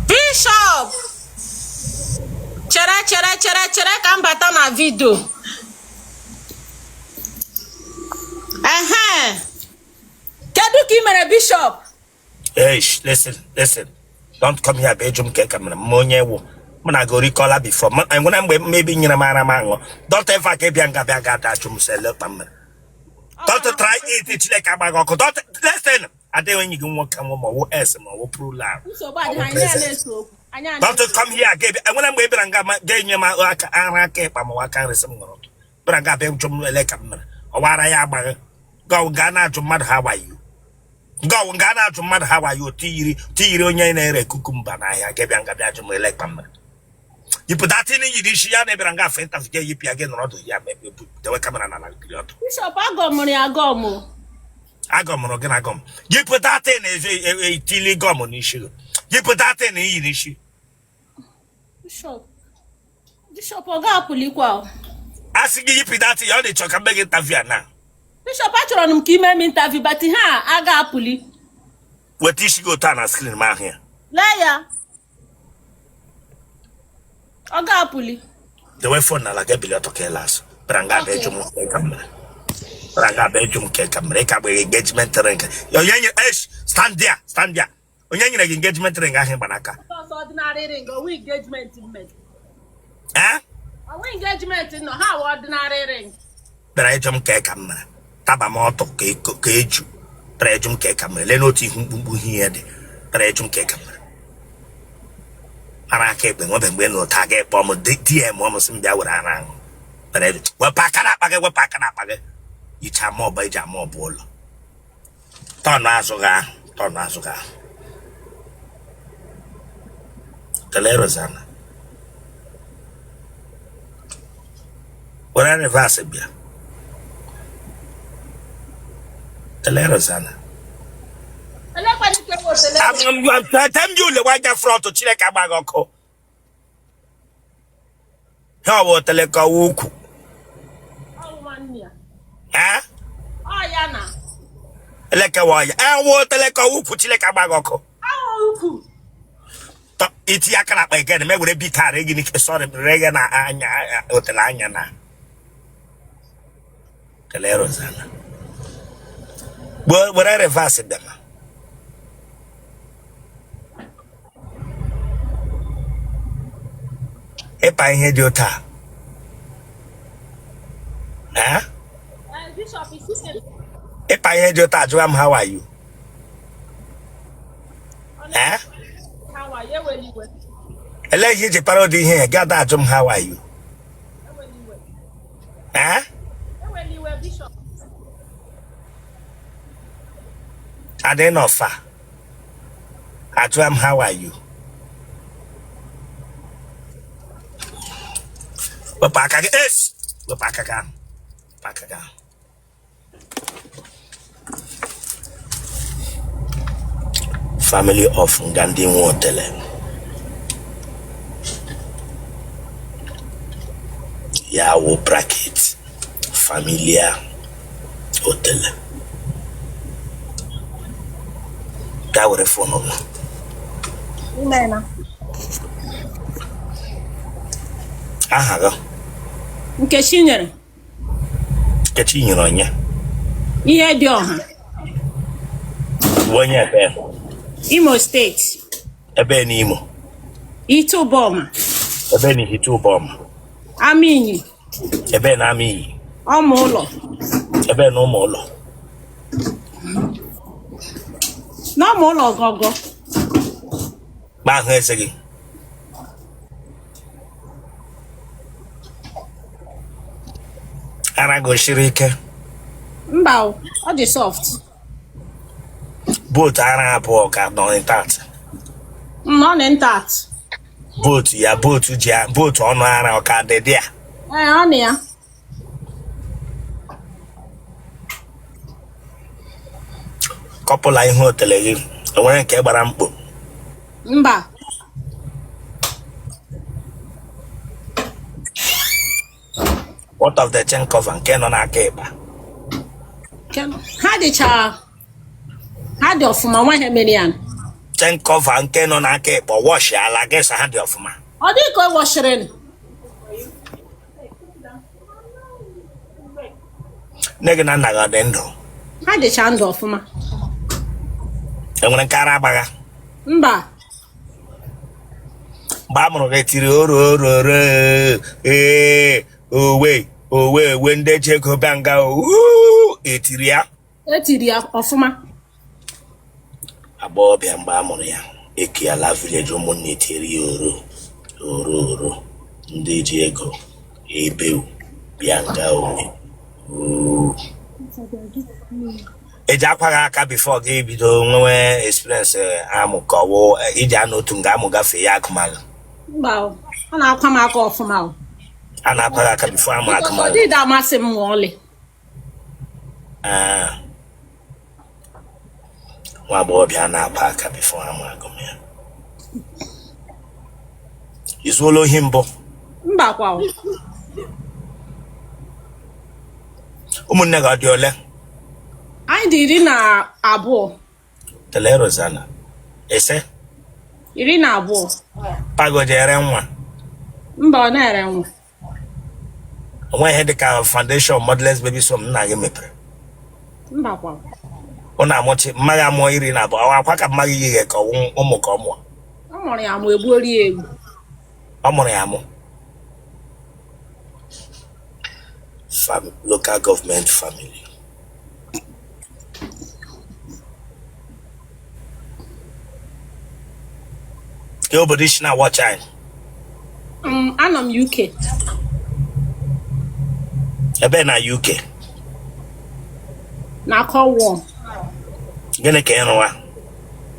Bishop, chere chere chere chere ka m bata na video. Ehe, kedu ka ị mere, Bishop? Hey, listen, listen. Don't come here bịa ịjụ m ka ka mere m onye wụ mụ na gị orikọla before. Enwere mgbe mmebi nyere m ara m aṅụ. Don't ever ka ị bịa nga bịa ga ajụ m sị lekpa m mere. Don't try it, Chineke agbaghị ọkụ. Don't listen. Adịghị enyi gị nwoke nwụ ma ọ wụ ex ma ọ wụ prula. Nsogbu adịghị, anyị na-ese okwu. Anyị a Don't na-ese come here ga enwere mgbe ị bịara nga ga-enye m aka ara aka ịkpa ma ọ aka nri sị m ṅụrụ. Bịara nga bịa jụ m ele ka m mere. Ọwara ya agbaghị. Gaa na-ajụ mmadụ how are you? Nga ọwụ nga na-ajụ mmadụ how are you tiyiri onye na-ere cucumber n'ahịa ga bịa nga bịa jụ m ele ka m mere. Yipụ that thing yiri isi ya na ịbịara nga afọ interview ga eyipụ ya gị nọrọ ọdụ ya dewe camera na ala biri ọdụ. Bishop, agọmụrụ ya agọm o. Agọmụrụ gị na gum. Yipụ that thing etili gum n'isi gị. Yipụ that thing iyi n'isi. Bishop, Bishop, ọ ga-apụlikwa o. A sị gị yipụ that thing ya ọ dị chọ ka m mee gị interview a na. Bishop, achọrọ m ka ime m interview, but ihe a aga apụli. Weta isi gị otu a na screen m ahụ ya. Lee ya, ọ ga-apụli. Dewe phone n'ala gị ebili ọtọ ka ịla azụ. Bịara nga abịa ịjụ m nke ka m mere. Bịara nga abịa ịjụ m nke ka m mere. Ị ka gbere engagement ring. Onye nyere esh stand there, stand there. Onye nyere gị engagement ring ahụ ị gba n'aka? Ọsọ ordinary ring, ọwụ engagement mmiri. Eh? Ọwụ engagement nọ ha wụ ordinary ring. Bịara ịjụ m ka ka m mere. Taba m ọtọ ka eju. Bịara ịjụ m ka ka m mere. Lee n'otu ihu mkpumkpu ihe dị. Bịara ịjụ m ka ka m mere. Ara aka ekpe nwebe mgbe na ụta gị kpọọ m DM m sị m bịa were ara ahụ. Bịara ịjụ wepụ aka n'akpa gị, wepụ aka n'akpa gị. Yicha ma ọba iji ama ọbụ ụlọ. Tọnụ azụ gị ahụ, tọnụ azụ gị ahụ. Kelee Rosanna. Were reverse bịa. Kelee Rosanna. Tem gị ule gbaja front Chineke agbaghị ọkụ. Ha ọ bụ otele ka ọwụ ukwu. Eh? Elekewa ọya. Ewu otele ka ọwụ ukwu Chineke agbaghị ọkụ. Itinye aka n'akpa again, me were bita ree gị n'ike, sorry, ree gị na anya otele anya na. Kelee Rosanna. Were reverse bịa ma. Ịpa ihe dị otu a. Eh? Ịpa ihe dị otu a jụwa m how are you? Eh? Elee ihe iji para ụdị ihe ya gị ada ajụ m how are you? Eh? Adị n'ọfa ajụwa m how are you? Wepụ aka gị es wepụ aka gị ahụ wepụ aka gị ahụ. Family of nga ndị nwe otele ya wụ bracket familia otele gaa were phone gị. Aha gị? Nkechinyere. Nkechinyere onye? Ihedioha. Bụ onye ebe? Imo State. Ebe n'Imo? Ihitte Uboma. Ebe na Ihitte Uboma? Amainyi. Ebe na Amainyi? Ọmụụlọ. Ebe na Ụmụụlọ? N'Ọmụụlọ gọgọ. Gba ahụ eze gị. Ara gị siri ike? Mba, ọ dị soft. Both ara abụọ ka nọ intact? Nọ intact. Both ya both ji ya both ọnụ ara ọ ka dị dị ya? Ee, ọ na ya. Couple ihu otele gị enwere nke gbara mkpo? Mba. What of the chin cover nke nọ n'aka ịkpa? Ha dịcha Ha dị ọfụma, nwa ihe mere ya. Chain cover nke nọ n'aka ekpe wash ala gị sị ha dị ọfụma. Ọ dị ka ọ washịrị. Nne gị na nna gị ọ dị ndụ? Ha dịcha ndụ ọfụma. Enwere nke ara agbagha? Mba. Mgbe a mụrụ gị tiri oro oro oro ee owe owe owe ndị ji ego bịa nga etiri ya? Etiri ya ọfụma. Agbọghọbịa mgbe a mụrụ ya ekiala village ụmụnne tiri ya oro oro oro ndị ji ego ebeu bịa nga owe. Eji akwa gị aka before gị bido nwewe experience amụ ka ọwụ iji anụ otu nga amụ gafee ya agụmagụ? Mba, ọ na-akwa m aka ọfụma. A na-akwa gị aka before amụ agụmagụ? Ọ dịghị amasị m ma ọlị. Nwa agbọghọbịa na-akwa aka before amụ agụm ya. I zuola ohi mbụ? Mba kwa. Ụmụnne gị ọ dị ole? Anyị dị 12. Tele Rosanna ise? 12. Pago ji ere nwa? Mba, ọ na-ere nwa. Onwe ihe dịka foundation motherless babies home nna gị mepere? Mba kwa. Ọ na-amụchi mma gị amụọ 12, ọ akwa ka mma gị yighe ka ọwụ ụmụ ka ọ mụọ? Ọ mụrụ ya amụ, egbuori ya egbu. Ọ mụrụ ya amụ. Local government family. Ke obodo i si na-watch anyị? Anọ m UK. Ebe na UK? Na Cornwall. Gịnị ka ị rụwa?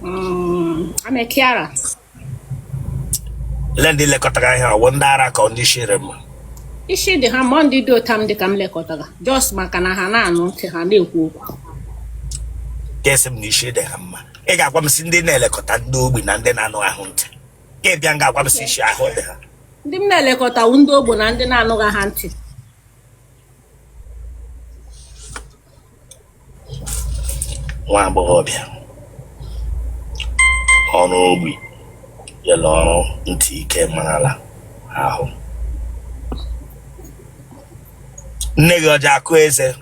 I'm a carer. Ele ndị lekọtara ihe, ọwụ ndị ara ka ndị isi rị mma? Isi dị ha ma ndị dị ụta m dị ka m lekọtara just maka na ha na-anụ ntị, ha na-ekwu okwu. Ka ị sị m na isi dị ha mma, ị ga-agwa m sị ndị na-elekọta ndị ogbi na ndị na-anụ ahụ ntị, ka ị bịa nga agwa m sị isi ahụ dị ha. Ndị m na-elekọta wụ ndị ogbo na ndị na-anụghị ha ntị. Nwa agbọghọbịa ọrụ ogbi yela ọrụ ntị ike marala ahụ. Nne gị ọ ji akụ eze?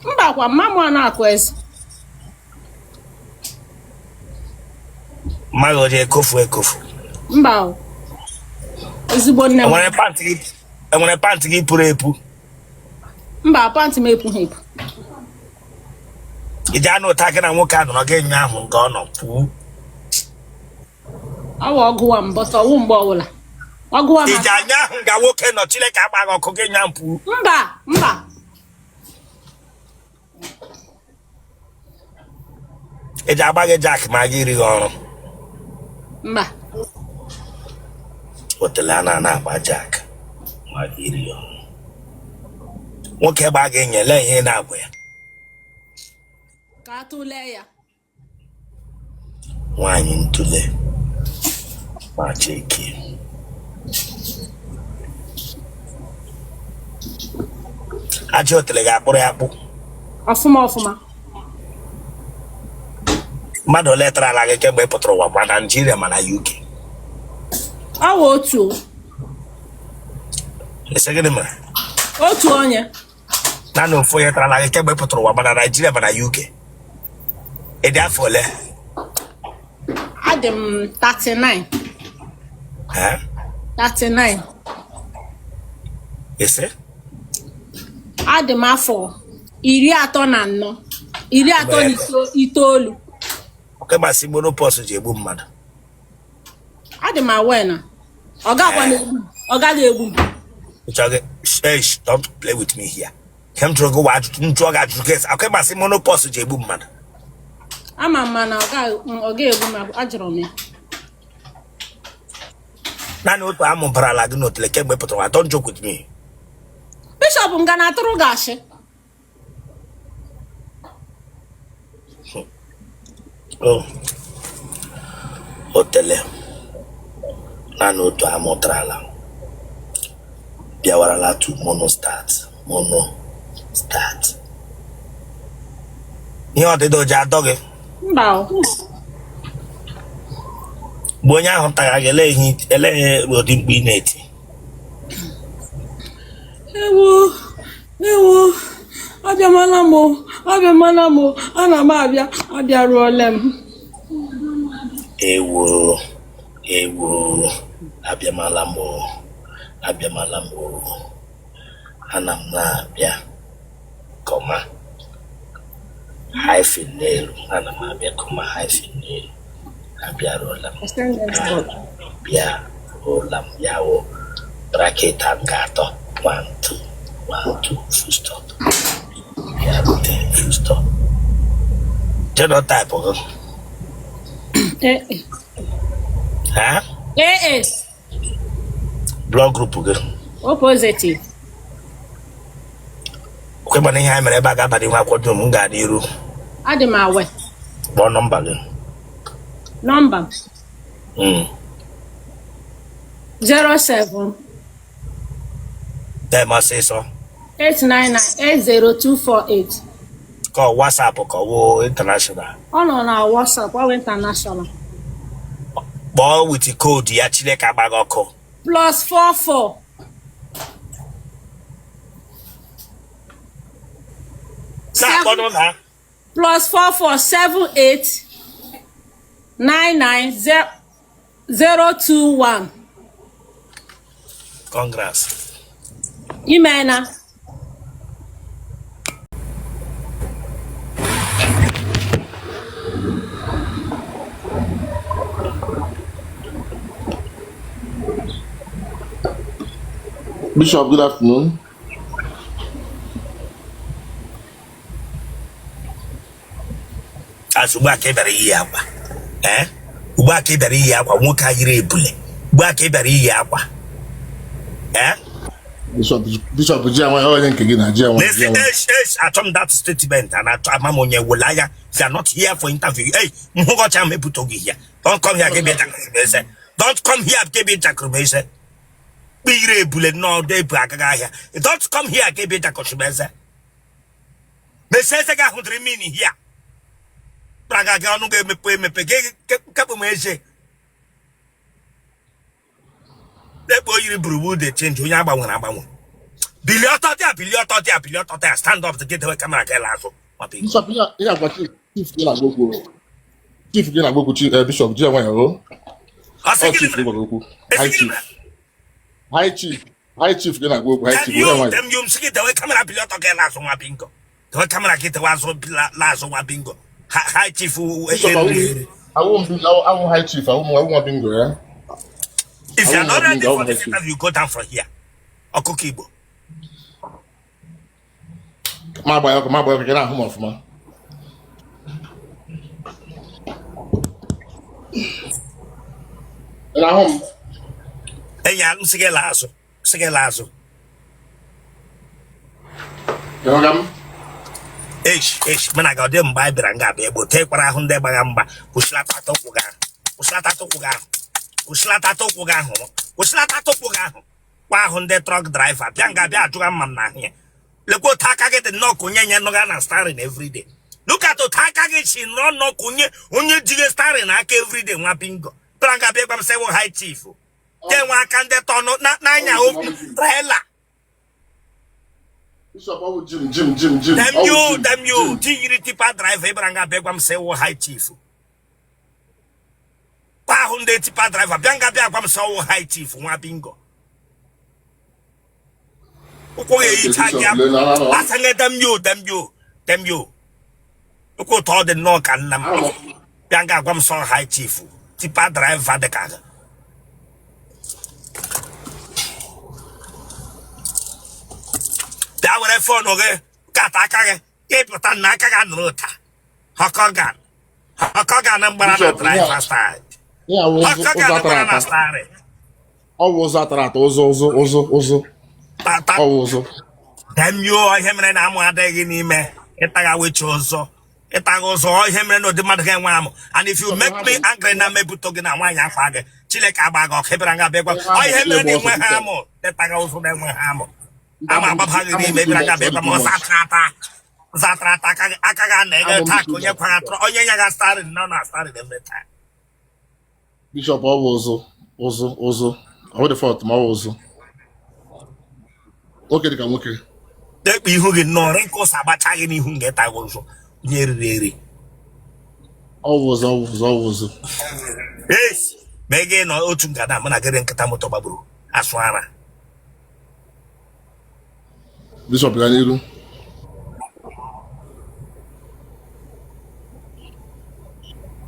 Mba kwa, mma m ọ na-akụ eze. Mma gị ọ ji ekofu ekofu? Mba o. Ezigbo nne m. Enwere pant gị puru epu? Mba, pant m epughị epu. Ị ji anụ ụta gị na nwoke a nọrọ gị enyo ahụ nke ọ nọ pụọ? Ọ wụ ọgụwa m bọsọ ọwụ mgbe ọbụla. Ọgụwa m. Ị ji anya ahụ nga nwoke nọ, Chineke agba gị ọkụ, gị nya mpụ? Mba, mba. Ị ji agba gị jack ma gị erighị ọrụ? Mba. Otele a na-ana agba jack ma gị erighị ọrụ. Nwoke gba gị nyele ihe na-agwa ya? Ka a tụlee ya. Nwaanyị ntule ma cheki aja otele ga-akpụrụ ya akpụ. Ọfụma ọfụma. Mmadụ ole tarala gị kemgbe ị pụtara ụwa, ma na Naịjirịa ma na UK? Ọ wụ otu. Ị sị gịnị mere? Otu onye. Naanị ofu onye tarala gị kemgbe ị pụtara ụwa, ma na Naịjirịa ma na UK. Ị dị afọ ole? Adị m 39. Eh? 39. Ị sị? Adị m afọ 34, 39. Oke masị menopause ji egbu mmadụ. Adị m aware na ọ gakwa na-egbu m, ọ gaghị egbu m. Chọgị, eish, don't play with me here. Ke m jụrụ gị wa ajụjụ, m jụọ gị ajụjụ gị oke masị menopause ji egbu mmadụ. Ama m mana ọ gaghị egbu m, ajụrụ m ya. Naanị otu amụ barala gị n'otele kemgbe ị pụtara ụwa. Don't joke with me. Bishọp, m ga na-atụrụ gị ashị. Oh. Otele naanị otu amụtarala bịawarala tu monostart monostart ihe ọdịdọ ji adọ gị. Mba o. Mgbe onye ahụ tara gị, elee ụdị mkpu ị na-eti? Ewo, ewo, abịamala m o, abịamala m o, ana m abịa, abịaruola m. Ewo, ewo, abịamala m o, abịamala m o, ana m na-abịa, comma, hyphen n'elu, ana m abịa, comma, hyphen n'elu, abịaruola m. Bịaruola m, ya wụ bracket a nga atọ, 1 2 1 2, full stop, bịarute, full stop. Genotype gị? Ee. Ha? Ee. Blood group gị? O positive. Okwe mana ihe anyị mere ebe a ga-abalị nwa akwụkwọ dum m ga n'iru. Adị m awe. Kpọọ nọmba gị. Nọmba m? 07 Na-eme ọsịsọ. 89980248. Ka ọ WhatsApp ka ọ wụ international? Ọ nọ na WhatsApp, ọ wụ international. Kpọọ with code ya, Chineke agbaghị ọkụ. +44 Na-akpọ nọmba. +44 78 99 021. Congrats. Imeela. Bishop, good afternoon. Azụ ugbu a ka ị bịara iyi akwa, ee, ugbu a ka ị bịara iyi akwa, nwoke a yiri ebule, ugbu a ka ị bịara iyi akwa, ee. Bishop, Bishop, ji anwa onye nke gị na ji anwa ji Listen, anwa. esh, esh, achọ m that statement and achọ ama m onye wele anya. If you are not here for interview, hey, nhụgọcha m ebute gị here. Don't come here, give me njakịrị m eze. Don't come here, give me njakịrị m eze. Kpiri ebule nnọọ ebu agaghị ahịa. Don't come here, give me njakịrị m eze. Mesie eze gị ahụ dịrị mmiri here. Kpara gị ọnụ ga-emepe emepe gị kekpụ m eze. Ekpe o yiri burugburu dey change, onye agbanwere agbanwe. Bilie ọtọ dị a, bilie ọtọ dị a, bilie ọtọ dị a, stand up, gị dewe camera gị la azụ. Bishop, ihe agwa chief, chief gị na-agwa okwu. Chief gị na-agwa okwu, chief, Bishop, ji anwa ya o. Ọ Ọ chief gị gwara okwu. High chief. High chief. High chief gị na-agwa okwu. High chief, onye nwanyị. Dem you m sị gị dewe camera, bilie ọtọ gị la azụ, nwa bingo. Dewe camera gị dewe azụ la azụ, nwa bingo. High chief. Bishop, awụ m awụ high chief, awụ m awụ nwa bingo ya. If you are not ready for this interview, go down from here. Ọkụkọ Igbo. Ma agba ya ọkụ, ma agba ya ọkụ, gị na-ahụ m ọfụma. Ị na-ahụ m? Enyi m sị gị laa azụ, sị gị laa azụ. Ị hụga m? Esh, esh, mana ga ọ dị mgbe anyị bịara nga abịa egbo tekwara ahụ ndị gbagha mgba. Kwụsịlata ụkwụ gị ahụ, kwụsịlata ụkwụ gị ahụ, kwụsịlata ụkwụ gị ahụ, kwụsịlata ụkwụ gị ahụ. Kwa ahụ ndị truck driver bịa nga bịa ajụga mma m n'ahụ ya. Lekwa otu aka gị dị nnọọ ka onye nye nọga na steering everyday. Look at otu aka gị si nọrọ nnọọ ka onye onye jighe steering aka everyday, nwa bingo. Bịara nga bịa gwa m sị wụ high chief. Ke nwe aka ndị tọnụ n'anya okwu trailer. Bishop, ọ bụ Jim, Jim, Jim, Jim. Damn Ọ bụ you, Jim, damn you. Jim. Tinyiri tipper driver ịbara nga bịa gwa m sị wụ high chief. Kwa ahụ ndị tipper driver bịa nga bịa gwa m sị wụ high chief, nwa bingo. Ụkwụ ga-ehicha gị. Bishop, lee na na asaghị. Damn you, damn you, damn you. Ụkwụ ụtọ ọ dị nnọọ ka nna m bịa nga gwa m sọ high chief, tipper driver dị ka gị. Bịa were phone gị kata aka gị ịpụta na aka gị anụrụ ụta họkọgan họkọgan mgbara na Bishop, ihe driver side. Ihe awụ ụzụ ụzụ Họkọgan atara mgbara na ata. steering. Ọ bụ ụzụ atara ata, ụzụ, ụzụ, ụzụ, ụzụ. Tata. Ọ bụ ụzụ. Damn you, ihe mere na amụ adịghị n'ime ịtagha wechi ụzọ ịtagha ụzọ, ihe mere na ụdị mmadụ ga-enwe amụ. And if you make me angry na mebụto gị na nwaanyị akpa gị, Chineke agba gị ọkụ. Ịbịara nga bịa gwa ọ ihe mere na enwe ha amụ, ịtagha ụzọ na enwe ha amụ, ama agbaba gị n'ime. Ịbịara nga bịa gwa m ọsọ ata ata. Zatara ata aka gị, aka gị a na-ege Abụ m taa ka onye Bishop. kwaga tụrụ onye nyaga steering nọ na steering every time. Bishop, ọ bụ ụzụ ụzụ ụzụ. Ọ bụ the fault ma ọ bụ ụzụ. Nwoke dịka nwoke. Dekpa ihu gị nnọọ, wrinkles agbacha gị n'ihu nga ịta gị ụzụ onye riri eri. Ọ bụ ụzụ, ọ bụ ụzụ, ọ bụ ụzụ. Es ma ị ga-enọ otu ngada mụ na gịrị nkịta moto gbagburu asụ ara. Bishop, gaa n'iru.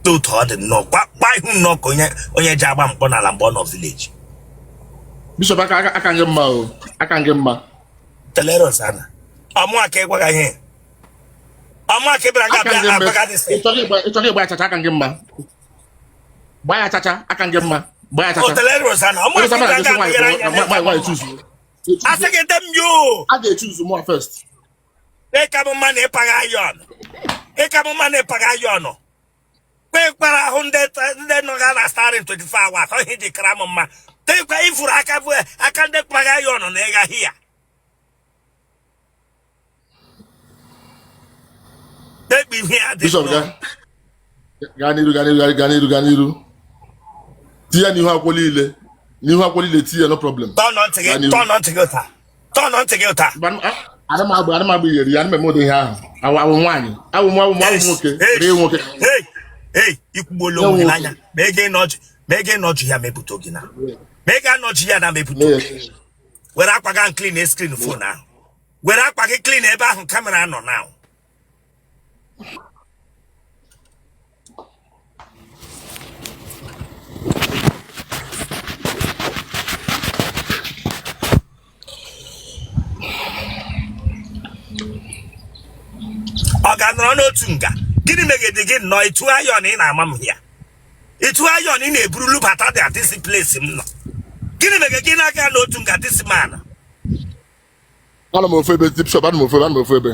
Otu ọ dị nnọọ kwa ihu nnọọ ka onye onye ji agba mkpọ n'ala mgbe ọ nọ village. Bishop, aka aka aka gị mma o. Aka gị mma. Teleros ana ọmụ aka ịgwa gị ihe ọmụ aka ịbịara nga Aka abịa gị mma. agwa gị sị Ịchọghị ịgba ya chacha, aka gị mma. Gbaa ya chacha, aka gị mma. Gbaa ya chacha. Teleros ana ọmụ Onye aka sama ịbịara na-egosi nga nwaanyị abịa na nwaanyị nwaanyị chuzu. Asị gị dem yo. A ga-echuzu mụ first. Ịka bụ mma na ịpaga ayọn, ịka bụ mma na ịpaga ayọn kpe kpara ahụ ndị ndị nọ ga na steering 24 hours ọhịa ji kara m mma tekwa ifuru aka bụ aka ndị kpaga ayọn na ịga hia dekpa ihe ya dị Bishop, nnọọ. gaa gaa n'iru, gaa n'iru, gaa n'iru, gaa n'iru. Tinye ya n'ihu akwụkwọ niile. N'ihu akwụkwọ niile, tinye ya, no problem. Tọnụ ntị gị. Gaa n'iru. Tọnụ ntị gị ụta, tọnụ ntị gị ụta. Ana m agba, ana m agba iyeri ya, ana m eme ụdị ihe ahụ. Awụ awụ nwaanyị. Awụ m, awụ m, awụ m nwoke. Rie nwoke. Hey, hey, ikwugbuola onwe gị n'anya ma ị ga-enọji, ma ị ga-enọji ya mepụta gị na ma ị ga-anọji ya na mepụta gị. Were akwa gị clean screen phone ahụ, were akwa gị clean ebe ahụ camera nọ now. Ọ ga-anọrọ n'otu nga gịnị megide gị nnọọ ịtụ ayọn ị na-ama m ya ịtụ ayọn ị na-eburu lubata dị at this place m nọ gịnị megide gị na-aga n'otu nga this man? Anọ m ofu ebe, Bishop, anọ m ofu ebe, anọ m ofu ebe.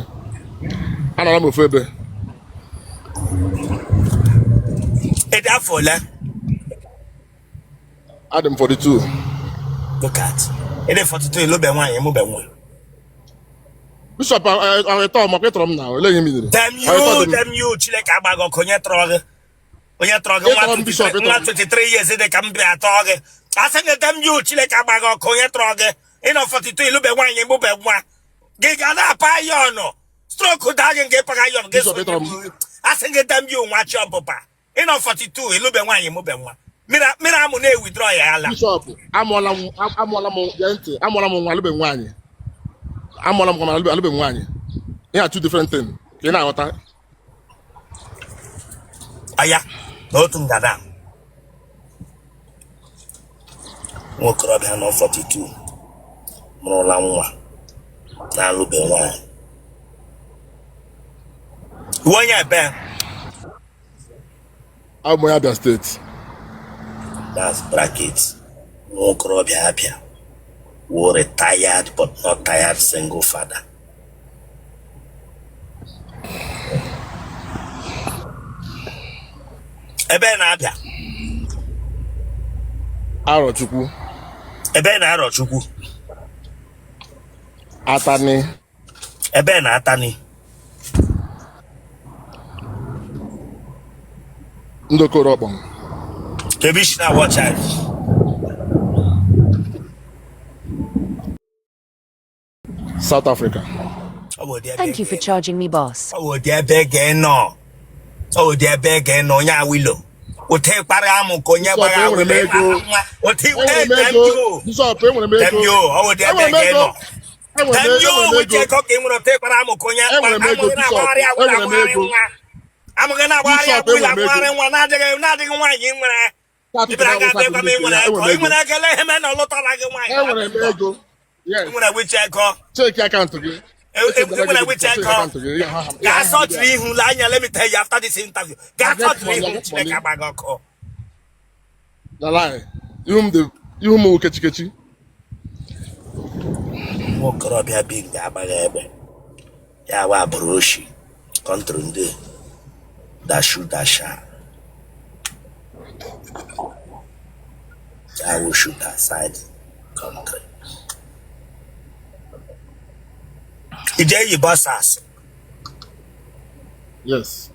Anọrọ m ofu ebe. Ị dị afọ ole? Adị m 42. Look at ị dị 42, ịlụbe nwaanyị, mụbe nwa. Bishop, ịtọ makwa ịtọrọ m na olee ihe m Damn you, damn you, Chineke agbaghị ọkụ onye tọrọ gị. Onye tọrọ gị nwa Ịtọrọ m, Bishop, 23 nwa ịtọrọ m. 23 years dị ka m bịa atọ gị. Asị gị damn you, Chineke agbaghị ọkụ onye tọrọ gị. Ị nọ 42, ịlụbe nwaanyị, mụbe nwa. Gị ga na-apa ayọnụ. Stroke daa gị nke ịpaga ayọnụ gị. Bishop, ịtọrọ m. Asị gị damn you, nwa chi ọbụba. Ị nọ 42, ịlụbe nwaanyị, mụbe nwa. Mmiri amụ na-ewithdraw ya ala. Bishop, amụọla m, amụọla m, gee ntị, amụọla m nwa, alụbeghị nwaanyị. Amụọla m nwa, mana alụbeghị nwaanyị. Ihe a two different thing. Ka ị na-aghọta. Aya n'otu ngada nwa okorobịa nọ 42 mụrụla nwa na-alụbe nwaanyị. Iwe onye ebe? Abụ m onye Abia State. That's bracket nwa okorobịa Abia wụ retired but not tired single father. Ebe na-abịa? Arọchukwu. Ebe na Arọchukwu? Atani. Ebe na Atani? Ndokoro Ọkpọm. Ebe isi na watch anyị? South Africa. Ọ bụ ụdị ebe Thank you for charging me, boss. Ọ bụ ụdị ebe ga-enọ, ọ bụ ụdị ebe ga-enọ onye awilo ụtị kpara amụ ka onye Bishop, gbara enwere m awilo ego. ụtị. Enwere m ego. Bishop, enwere m ego. Ọ bụ ụdị ebe Enwere m ego. ga-enọ. Enwere m Damn you, enwere m uche ego. ka ị nwere ụtị kpara amụ ka onye Enwere m ego, amụ gị Bishop. na-agbagharị awilo Enwere m agbagharị ego. nwa amụ gị na-agbagharị Bishop, awilo enwere m ego. agbagharị nwa na-adịghị nwaanyị nwere ịbịara ga abịa gwa m ị nwere ego, ị nwere ego ihe mee na ọ lụtara gị nwaanyị. Enwere m ego. Yes. Ị nwere wiche ego. Check account gị. Enwere wiche ego. Gaa sọtụrụ ihu lee anya. Let me tell you, after this interview, gaa I get sọtụrụ money, I ihu. get Chineke money. agba gị ọkụ. Na lie. Ihu m dị, ihu m wụ kechi kechi. Nwa okorobịa bi nga agbaghị egbe ya wa bụrụ oshi country ndị dashu dasha ya wụ shoot aside country ije yi boxers. Yes.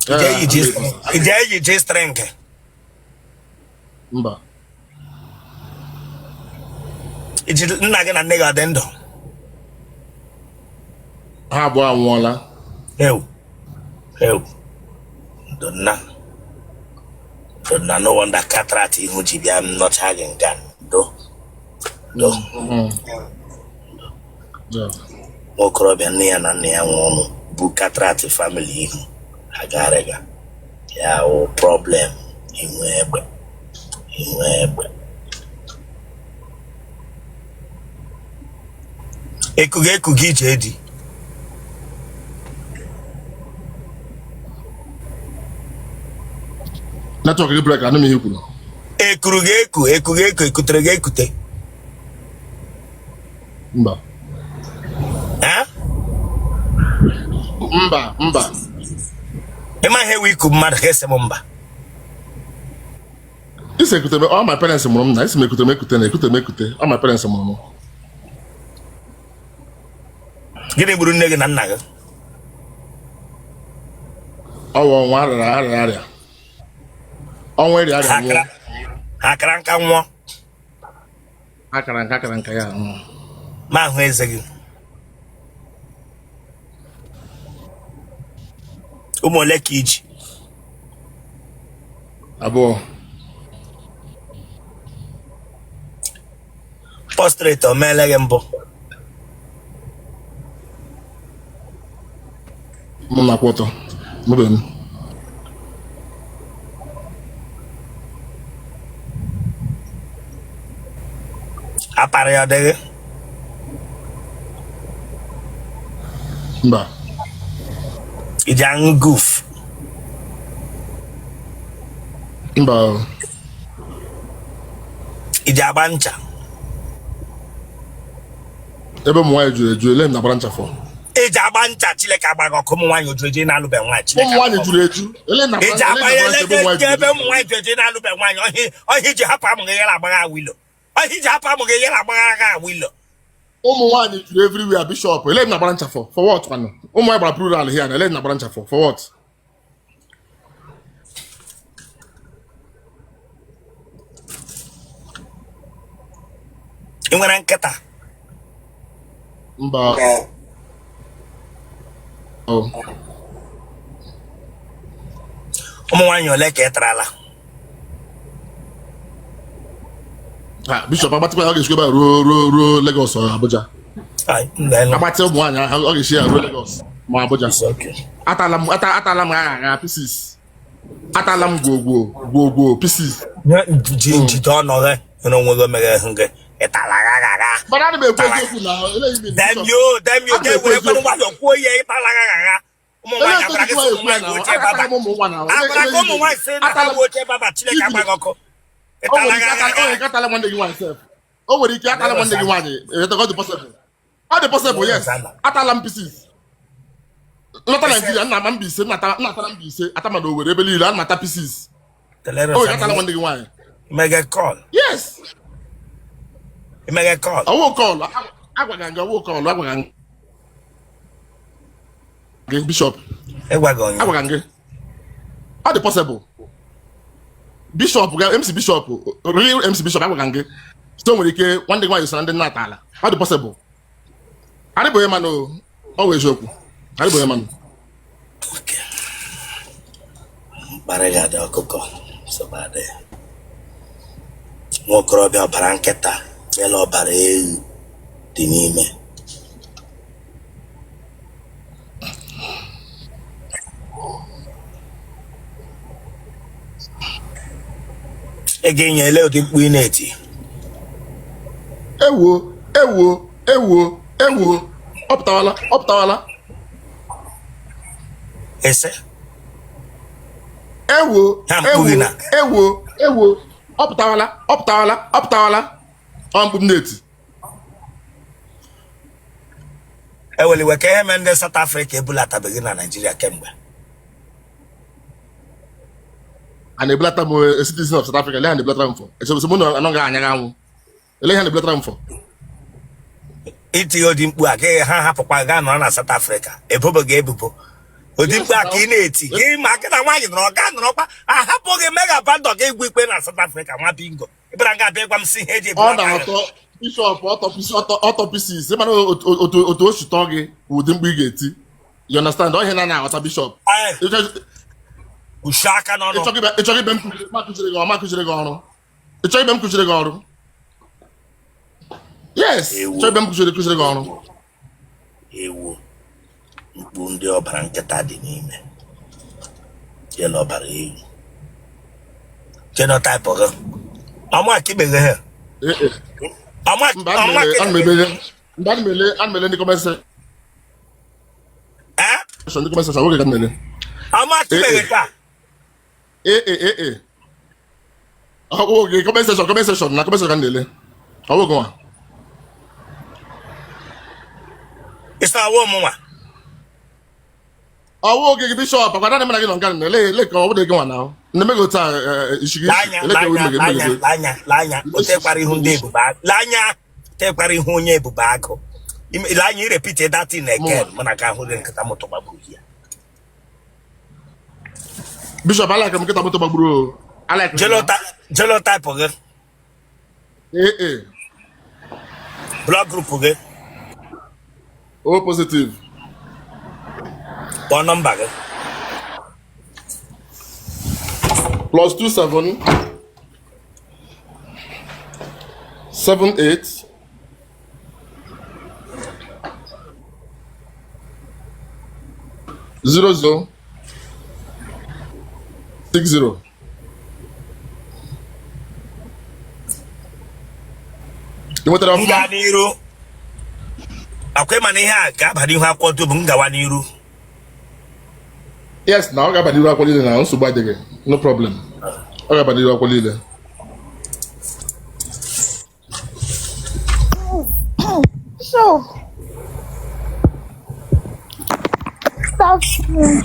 Ije Yeah, eyi G I'm a booster. ije eyi G string? Mba. Iji nna gị na nne gị ọ dị ndụ? Ha abụọ anwụọla. Ewu ewu, ndo nna, ndo nna. No wonder cataract ihu ji bịa m nọcha gị nga. Ndo, ndo. Yeah. Nwa okorobịa nne ya na nna ya nwụrụ bụ cataract family ihu agarịga ya wụ problem ihu egbe, ihu egbe. Ekuga ekuga ije di. Network gị break, anụ m ihe i kwuru. Ekuru gị eku, ekuga eku, ekutere gị ekute? Mba. Ha? Mba, mba. Ịma ihe wụ iku mmadụ ka esi m mba. Isi ekute m, all my parents mụrụ m na isi m ekute m ekute na ekute m ekute. All my parents mụrụ m. Gịnị gburu nne gị na nna gị? Ọwụ ọnwa arịara arịa arịa. Ọnwa ịrịa arịa Ha nwụọ. kara ha kara nka nwụọ? Akara nka, akara nka ya. Ma ahụ eze gị, ụmụ ole ka iji? Abụọ. Prostate o meele gị mbụ? M na-akwụ ọtọ. Mebe m. Apara ya ọ dịghị? Mba. Iji aṅụ guf? Mba. Iji agba ncha? Ebe ụmụ nwaanyị juru eju, ele m na-agbara ncha for? Eji agba ncha, Chineke agbaghị ọkụ. Ụmụ nwaanyị ojuru eju na-alụbe nwaanyị, Chineke Ụmụ nwaanyị agbaghị ọkụ. juru eju. Ele na Eji agba ele ya na-agbara ncha ebe ụmụ nwaanyị ebe juru ụmụ nwaanyị juru eju na-alụbe nwaanyị. Ọhịa ọhịa iji hapụ amụghị ya na-agbagha awilo. Ọhịa iji hapụ amụghị ya na-agbagha awilo. Ụmụ nwaanyị juru everywhere, Bishop. Ele m na-agbara ncha for? For what kwanụ? Ụmụ nwaanyị gbara plural here na ele m na-agbara ncha for? For what? Ị nwere nkịta? Mba. Oh. Ụmụ nwaanyị ole ka ị tarala? Ha, Bishop, agbatịkwa ya, ọ ga-esi ebe a ruo Lagos or Abuja. Ai, mba, Agbatị ụmụ nwaanyị ahụ, ọ ga-esi ya ruo Lagos ma Abuja. it's okay. Atala m atala m agha agha pieces. Atala m gwogwo gwogwo pieces. Ji njide ọnụ gị na onwe gị omeghe hụ gị ịtala agha agha. Mana ana m ekwu eziokwu na eleghị m Damn Bishop. you, damn you, Ana m ekwu ga-ewere kwenụ eziokwu. nwayọọ kwuo ihe ịtala agha agha. Ụmụ Ele nwaanyị etu agwara gị gị sị ụmụ nwaanyị nwaanyị ekwu oche na baba. atala m ụmụ nwa na Agwara gị ụmụ nwaanyị sị na ha atala bụ oche baba, Chineke agbaghị ọkụ. O Ịtala nwere ike agha atala, o nwere agha. ike atala nwanne gị nwaanyị sef. O nwere ike atala nwanne gị nwaanyị. Ọ dị possible. Ọ dị possible, yes. Atala m pieces. Lọta Naijiria, nna ma Mbaise, nna atara Mbaise, ata ma na Owerri, ebe niile, ana m ata pieces. O nwere ike atala nwanne gị nwaanyị. Imege call. Yes. Imege call. Ọwụ call, agwaga gị, ọwụ call, agwaga gị, Bishop. Ịgwa gị onye. Agwaga gị. Ọ dị possible. Bishop ga MC Bishop, real MC Bishop, agwaga gị. So o nwere ike nwanne gị nwaanyị so na ndị nna atala. Ọ dị possible. Arịbụ onye manụ, ọ wụ eziokwu. Arịbụ onye manụ. Okay. Mkparị ga-adị ọkụkọ sọbadị. Nwa okorobịa ọbara nkịta yela ọbara ewu dị n'ime. Ị ga-enye ele ụdị mkpu ị na-eti. Ewuo, ewuo, ewuo, ewuo. Ọ pụtawala, ọ pụtawala. Ese. Ewuo, Ha mkpu gị ewuo, na. ewuo, ewuo. Ọ pụtawala, ọ pụtawala, ọ pụtawala. Ọ mkpu m na-eti. Eweliwe ka ihe mere ndị South Africa ebulatabeghị na Naịjirịa kemgbe. A na-ebulata m a citizen of South Africa, ele ha na-ebulatara m for? Echebụsị mụ na anọghị anya gị anwụ. Ele ha na-ebulatara m for? Itinye ụdị mkpu a gaghị ha hapụkwa gaa nọrọ na South Africa ebobo gị ebubo Ụdị mkpu a ka ị na-eti gị ma gị na nwaanyị nọrọ ga nọrọkwa ahapụghị mega bandọ gị egwu ikpe na South Africa. Nwa bingo, ị bịara nga abịa gwa m si ihe eji Ọ eburu aka na-atọ bishọp ọtọ pieces. Ị mara otu o si tọọ gị, ụdị mkpu ị ga-eti, you understand? Ọ ihe na na-aghọta, bishọp. Kpuchie aka n'ọnụ. Ịchọghị ibe m kụziri gị, ọma kụziri gị ọrụ. Ịchọghị ibe m kụziri gị ọrụ. Yes, ịchọghị ibe m kụziri gị ọrụ. Ewu mkpu ndị ọbara nkịta dị n'ime ya na ọbara ewu. Genotype gị ọma ka imeghe ha. Ọma ọma ka Mba, ana m ele ndị comment section, ndị comment section nwoke ka m na-ele. Ọma ka imeghe taa. Ee, ọ bụ oge comment section, comment section na comment section ka m na-ele. Ọ bụ oge nwa. Ịsa awụ ọmụnwa. Ọ bụ oge gị, bishọp. Akwa naanị m na gị nọ nga na ele ele ka ọ bụrụ gị nwa na na-eme gị otu a ishigi Lanya ele ka lanya emege lanya emege. Lanya lanya o tekwara ihu ndị ebube agụ. Lanya tekwara ihu onye ebube agụ. Lanya, i repeat that thing again, mụ na ka ahụ gị nkịta moto gbagburu ya. Bishọp, alike m nkịta moto gbagburu o, alike m ya. Genotype gị? Ee. Blood group gị? O positive. Kpọọ nọmba gị. +27 78 00 60. Ị nwetara M ọfụma? gaa n'iru akwa ịma na ihe a ga-aba n'ihu akwụkwọ dum m gawa n'iru. Yes, na ọ ga-aba n'iru akwụkwọ niile, na nsogbu adịghị, no problem, ọ ga-aba n'iru akwụkwọ niile. So, good afternoon.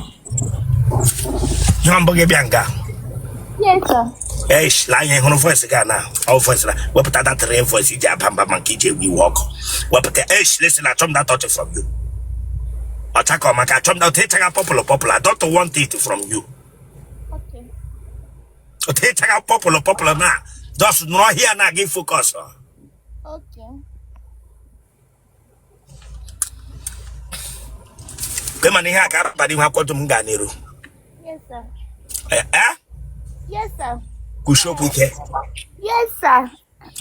Ihe mbụ gị bịa nga? Yes, sir. Eish, lee anya, hụrụ voice gị a na ọ voice na wepụta that real voice iji aba mba maka iji ewe iwe ọkụ. Wepụta. Eish, listen, achọ m that touch from you. Ọcha ka ọ maka achọ m that ịchaga purple purple. I don't want it from you. Okay. Otu ịchaga purple purple na just nọrọ here na gị focus. Okay. Kwe mana ihe a ka aba n'ihu akwụkwọ dum m gaa n'iru. Yes, sir. Eh, eh? Yes, sir. Kwusie okwu ike. Yes, sir.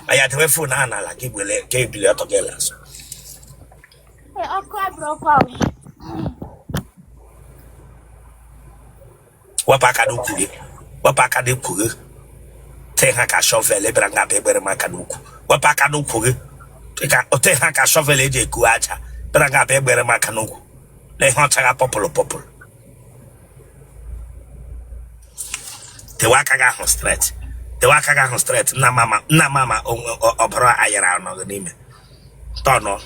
Anyị adewe phone ahụ n'ala gị gbele ka ebili ọtọ gị la azụ. Hey, ọkụ abụrụkwa o. Wepụ aka n'ukwu gị, wepụ aka n'ukwu gị. Tee ha ka shovel bịara nga abịa egbere m aka n'ukwu. Wepụ aka n'ukwu gị. Tee ha ka shovel eji eku aja bịara nga abịa egbere m aka n'ukwu na ihe ọchagha purple purple. Tewe aka gị ahụ straight, tewe aka gị ahụ straight. Nna mama, nna mama, ọbara ayara anọ gị n'ime tọnụ.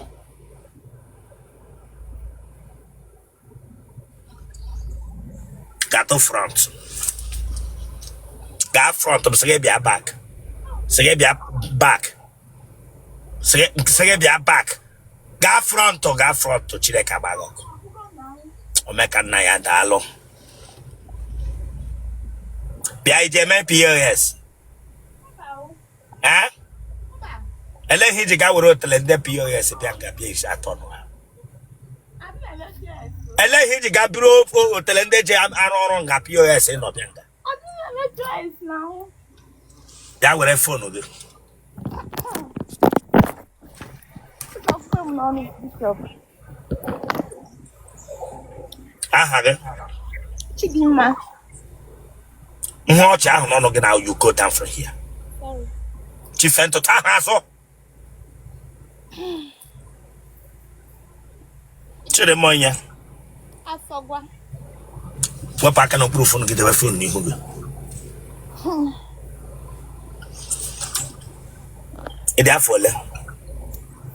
Gatụ front, gaa front. M sị gị bịa back, sị gị bịa back, sị gị bịa back. Gaa front, gaa front. Chineke agba gị ọkụ. Omeka nna ya, daalụ. Bịa ije mee POS. Eh, ele ihe iji gaa were otele ndị POS bịa nga bịa isi atọ nụ ha? Ele ihe iji gaa buru otele ndị ji arụ ọrụ nga POS nọ bịa nga bịa were phone gị? Aha gị? Chidimma. Ihe ọchị ahụ n'ọnụ gị na you go down from here. Chife ntụtụ ahụ azụ. Chidimma onye? Asọgwa. Wepụ aka n'okpuru phone gị, debe phone n'ihu gị. Ị dị afọ ole?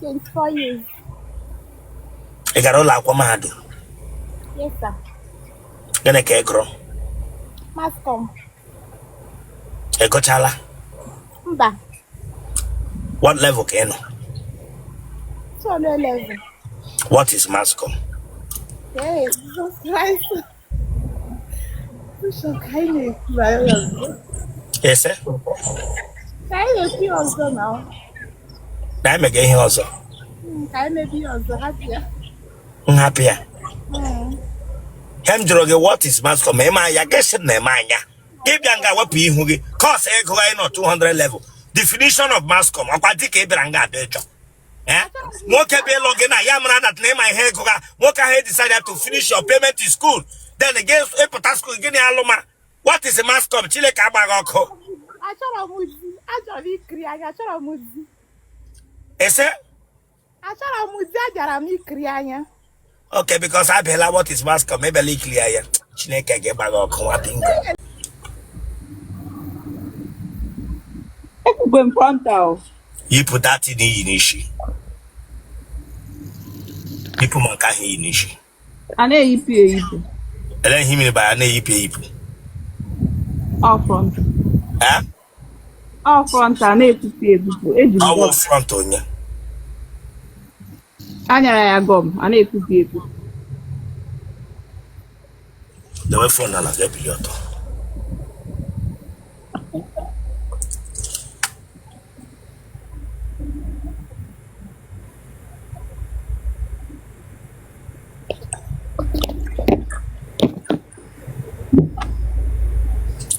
24 years. Ị gara ụlọ akwụkwọ mahadum? Yes, sir. Gịnị ka ị gụrụ? Mass comm. Ị gụchala? Mba. What level ka ị nọ? 200 level. What is mass comm? Hey, Jesus Christ. Bishop, ka anyị na-ekwu banyere ọzọ. Ese? Ka anyị na-ekwu ya ọzọ na Na anyị mega ihe ọzọ. Ka anyị mebe ihe ọzọ, hapụ ya. M hapụ ya. Ihe m jụrụ gị, what is mass comm? Ịma ya gị sị na eme anya. Gị bịa nga wepụ ihu gị. Course ego anyị nọ 200 level. Definition of mass comm. Ọkwa di ka ị bịara nga abịa ịchọ. Eh? Nwoke bịa ịlụ gị na ya mara that na ịma ihe ego ga nwoke ahụ decided to finish your payment in school. Then gị ịpụta school gịnị alụma. What is mass comm? Chineke agbaghị ọkụ. Achọrọ m di, achọrọ m ikiri anya, achọrọ m di. Ese? Achọrọ m di, abịara m ikiri anya. Okay, because abịala what is mass comm ebela ikiri anya. Chineke ga-agba gị ọkụ nwa bingo. Ekwukwe m frontal. Yipụ that thing i yi n'isi. Yipụ ma nke ahụ i yi n'isi. A na-eyipụ eyipụ. Ele ihe mere bara na-eyipụ eyipụ. Ọ front. Eh? Ọ front a na-ebupụ ebupụ. Eji m Ọ wụ gum. front onye. Anyara ya gum, a na-ebupụ ebupụ. Dewe phone n'ala ga-ebili ọtọ.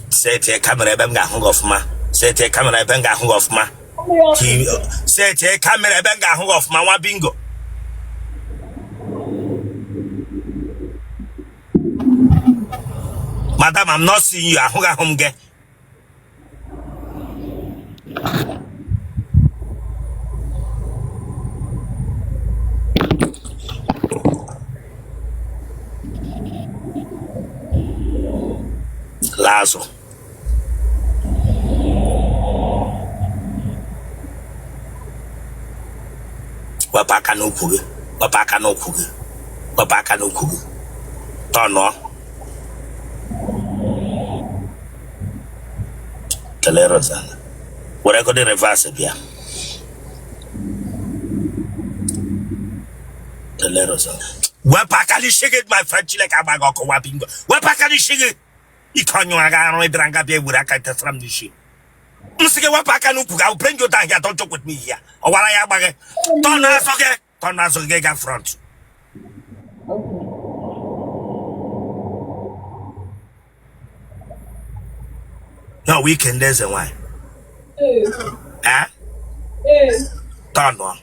Setie camera ebe m ga-ahụ gị ọfụma. Setie camera ebe m ga-ahụ gị ọfụma. Setie camera ebe m ga-ahụ gị ọfụma nwa bingo. Madam, I'm not seeing you. Ahụghị ahụ m gị. Laa azụ. Wepụ aka n'ukwu gị. Wepụ aka n'ukwu gị. Wepụ aka n'ukwu gị. Tọnụọ. Kelee Rosanna. Were godi reverse bịa. Kelee Rosanna. Wepụ aka n'isi gị my friend Chineke agba gị ọkụ nwa bingo. Wepụ aka n'isi gị. Ike ọnyụ agha arụ ịbịara nga bịa ewere aka tesara m n'isi. M sị gị wepụ aka n'ukwu gị. I will bring you down here. Don't joke with me here. Ọwara ya agba gị. Tọnụ azụ gị. Tọnụ azụ gị ga front. Na weekend eze nwanyị. Eh? Tọnụ.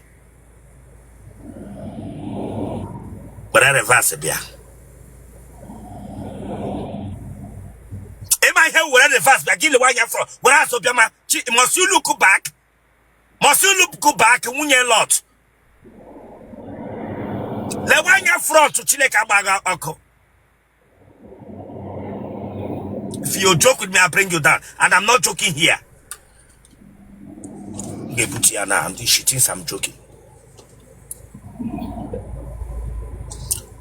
Were reverse bịa. Ịma ihe were reverse bịa gị lewe anya front were azụ bịa ma must you look back? Must you look back nwunye Lot? Lewe anya front Chineke agba gị ọkụ. If you joke with me, I bring you down. And I'm not joking here. Ga-ebute ya na ndị she thinks I'm joking.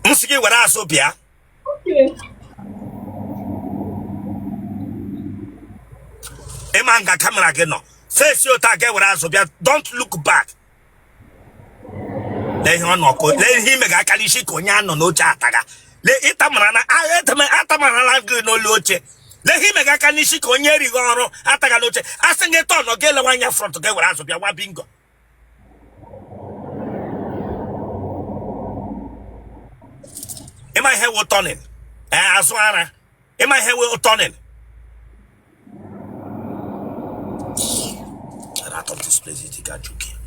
M sị gị were azụ bịa. Ịma nga camera gị nọ. Face otu a ga-ewere azụ bịa. Don't look back. Lee ihe ọ nọ ka lee ihe ime ga aka n'isi ka onye anọ n'oche ataga. Lee ịtamara na atamarala gị n'olu oche. Lee ihe ime ga aka n'isi ka onye erighị ọrụ ataga n'oche. A sị gị turn ga elewe anya front ga ewere azụ bịa nwa bingo. Ịma ihe wụ turning? Ee, azụ ara. Ịma ihe wụ turning? Get out of this place, you think I'm joking.